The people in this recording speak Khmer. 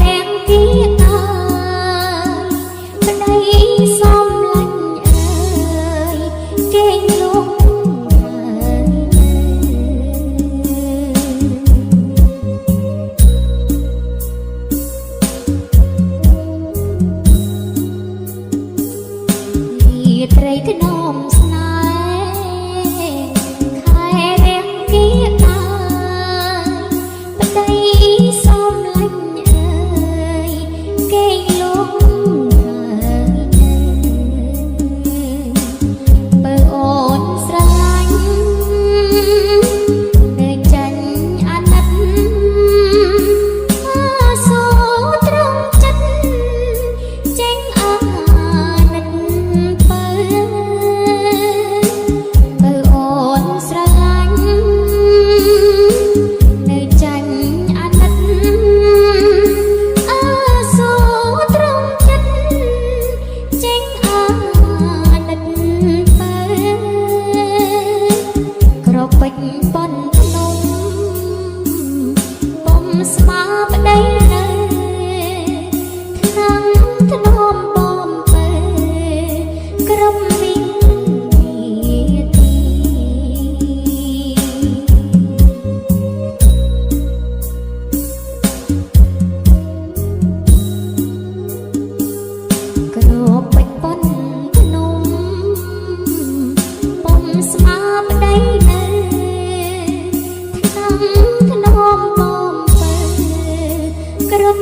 រាំងគៀអើយប្តីសំឡាញ់អើយគេងលងហើយនៅ រាត្រីធ្នមស្នេហ៍ខែរាំងគៀអើយប្តីសំឡាញ់អើយគេងលងហើយនៅបើអូនស្រឡាញ់នៅចាញ់អាណិតអើសូត្រង់ចិត្តចេញអាណិតបើបើអូនស្រឡាញ់នៅចាញ់អាណិតអើសូត្រង់ចិត្តចេញអាណិតបើក្រពេចប៉ុនភ្នំបំស្មាប្តីនៅថ្នាំងធ្នមបំពើក្រុមវិញនាទី ក្រពេចប៉ុនភ្នំបំស្មាប្តីនៅថ្នាំងធ្នមបំពើក្រុម